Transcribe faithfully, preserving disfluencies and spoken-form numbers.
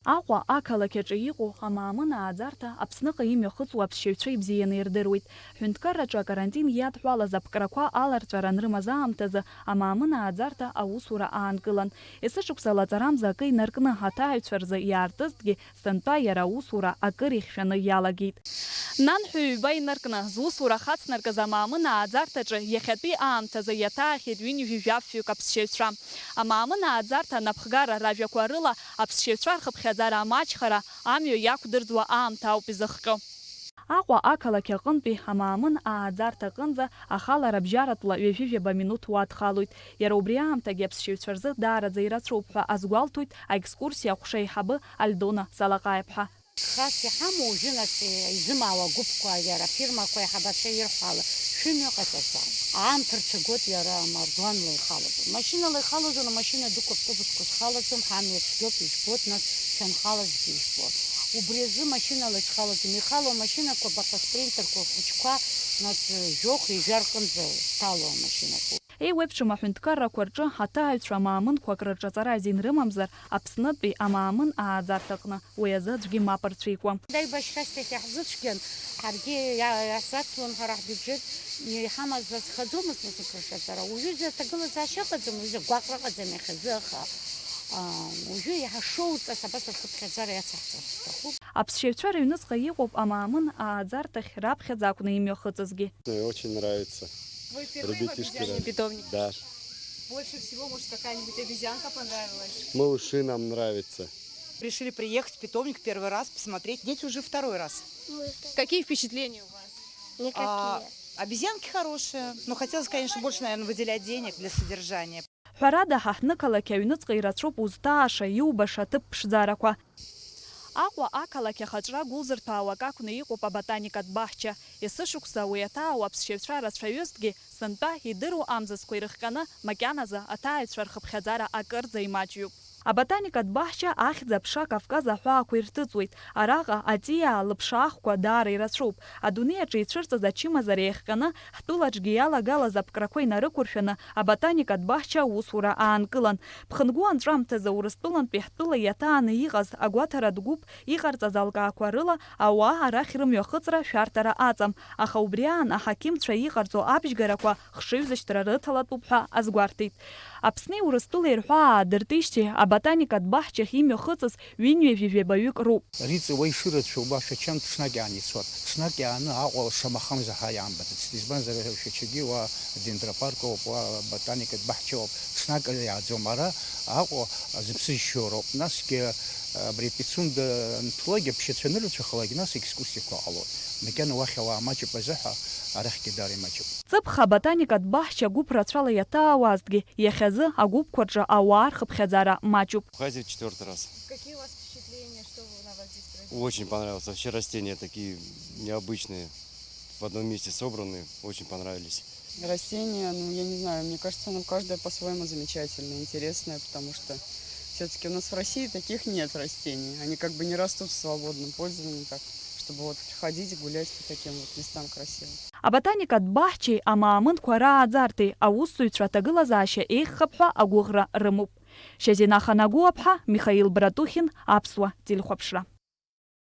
Аҟәа ақалақь аҿы иҟоу амаамын ааӡарҭа Аԥсныҟа имҩахыҵуа аԥсшьаҩцәа ибзианы ирдыруеит. Ҳәынҭқарраҿы акарантин иадҳәалаз аԥкрақәа аларҵәара анрымаз аамҭазы амаамын ааӡарҭа аусура аанкылан. Есышықәса лаҵарамза акы инаркны аҭааҩцәа рзы иаартызҭгьы, сынтәа иара аусура акыр ихьшәаны иалагеит. Нанҳәа ҩба инаркны, зусура ахацнаркыз амаамын ааӡарҭаҿы иахьатәи аамҭазы иаҭаахьеит ҩынҩажәи жәафҩык аԥсшьаҩцәа. Амаамын ааӡарҭа анапхгара ражәақәа рыла аԥсшьаҩцәа рхыԥхьаӡара амаҷхара амҩа иақәдырӡуа аамҭа ауп изыхҟьо. Аҟәа ақалақь аҟынтәи амаамын ааӡарҭа аҟынӡа ахалара бжьаратәла ҩажәи жәаба минуҭ уадхалоит. Иара убри аамҭагьы аԥсшьаҩцәа рзы даараӡа ирацәоуп ҳәа азгәалҭоит аекскурсиа аҟәша аиҳабы Альдона Салаҟаиаԥҳа. Хас иҳамоу уажәы, нас, изымаауа агәыԥқәа, иара афирмақәа аиҳабацәа ирҳәо ала, шәымҩа ҟаҵаӡам. Аамҭа рцәагоит иара амардуанла ихалаӡом. Машьынала ихалаӡом, амашьына дуқәа, автобусқәа зхалаӡом, ҳамҩа цәгьоуп, ижәбоит, нас шәанхалазгьы ижәбоит. Убри азы машьынала ишхалаӡом, ихало амашьынақәа, абарҭ аспринтерқәа хәыҷқәа, нас, жәохә, ҩажәа рҟынӡа зҭало амашьынақәа. Еиуеиԥшым аҳәынҭқаррақәа рҿы аҭааҩцәа амаамынқәак рырҿаҵара азин рымамзар, Аԥснытәи амаамын ааӡарҭаҟны уи азы аӡәгьы мап рцәикуам. Даибашьхьашьҭахь иаҳзыцәгьан, ҳаргьы иа-, иаҳзацлон ҳара ҳбиуџьет, иҳамаз азхаӡомызт нас акрырҿаҵара. Уажәы изы аҭагылазаашьа ыҟаӡам, уажәы гәаҟра ыҟаӡам иахьазы, аха, а, уажәы иаҳа шоуҵас абас рхыԥхьаӡара иацаҳҵар ҳҭахуп. Аԥсшьаҩцәа рыҩныҵҟа иҟоуп амаамын ааӡарҭахь раԥхьаӡа акәны имҩахыҵызгьми. Очень нравится. Вы впервые в Ребятишки обезьяньем радуются. Питомнике? Да. Больше всего, может, какая-нибудь обезьянка понравилась? Малыши нам нравится. Решили приехать в питомник первый раз, посмотреть. Дети уже второй раз. Какие впечатления у вас? Никакие. А, обезьянки хорошие, но хотелось, конечно, больше, наверное, выделять денег для содержания. Ҳәарада, ҳа ҳнықалақь аҩныҵҟа ирацәоуп узҭааша, иубаша аҭыԥ ԥшӡарақәа. Аҟәа ақалақь ахаҿра гәылзырҭәаауак акәны иҟоуп аботаникатә баҳча. Есышықәса уи аҭаау аԥсшьаҩцәа рацәаҩызҭгьы, сынтәа идыруа амзызқәа ирыхҟьаны, макьаназы аҭааҩцәа рхыԥхьаӡара акырӡа имаҷҩуп. Аботаникатә баҳча ахьӡ-аԥша Кавказ аҳәаақәа ирҭыҵуеит. Араҟа аҵиаа лыԥшаахқәа даара ирацәоуп. Адунеи аҿы ицәырҵыз ачымазара иахҟьаны, ҳтәылаҿгьы иалагалаз аԥкрақәа инарықәыршәаны, аботаникатә баҳча аусура аанкылан. Ԥхынгәы анҵәамҭазы Урыстәылантәи ҳтәыла иаҭааны иҟаз агәаҭаратә гәыԥ иҟарҵаз алкаақәа рыла ауаа арахь рымҩахыҵра шәарҭара аҵам, аха убри аан аҳақьымцәа иҟарҵо абжьгарақәа хшыҩзышьҭра рыҭалатәуп ҳәа азгәарҭеит. Аԥсни Урыстәылеи рҳәаа аадыртижьҭеи аботаникатә баҳчахь имҩахыҵыз ҩынҩажәи жәабаҩык роуп. Риҵа уа ишырацәоу баша чанк ҽнак иааны ицоит. Ҽнак иааны Аҟәа шамахамзар ҳәа иаамбаӡацт. Избанзар, Шәачагьы уа дендропарк ауп, уа ботаникатә баҳча ауп. Ҽнак иааӡом ара, Аҟәа зыԥсы жьшьо роуп. Насгьы абри Пицунда анҭәлак, аԥшьацәа анырацәахалак, нас екскурсиақәа ҟалоит. Макьана уахь ауаа маҷуп азыҳәа, арахьгьы даара имаҷуп. Ҵыԥх аботаникатә баҳча гәыԥ рацәала иаҭаауазҭгьы, иахьазы агәыԥқәа рҿы ауаа рхыԥхьаӡара маҷуп. Хозяин четвёртый раз. Какие у вас впечатления, что вы на вас здесь произвели? Очень понравилось. Вообще растения такие необычные. В одном месте собраны, очень понравились. Растения, ну, я не знаю, мне кажется, оно каждое по-своему замечательное, интересное, потому что всё-таки у нас в России таких нет растений. Они как бы не растут в свободном пользовании, так, чтобы вот ходить, гулять по таким вот местам красивым. Аботаникатә баҳчеи амаамынқәа рааӡарҭеи аусзуҩцәа аҭагылазаашьа еиӷьхап ҳәа агәыӷра рымоуп. Шьазина Ханагәыаԥҳа, Михаил Братухин, Аԥсуа телехәаԥшра.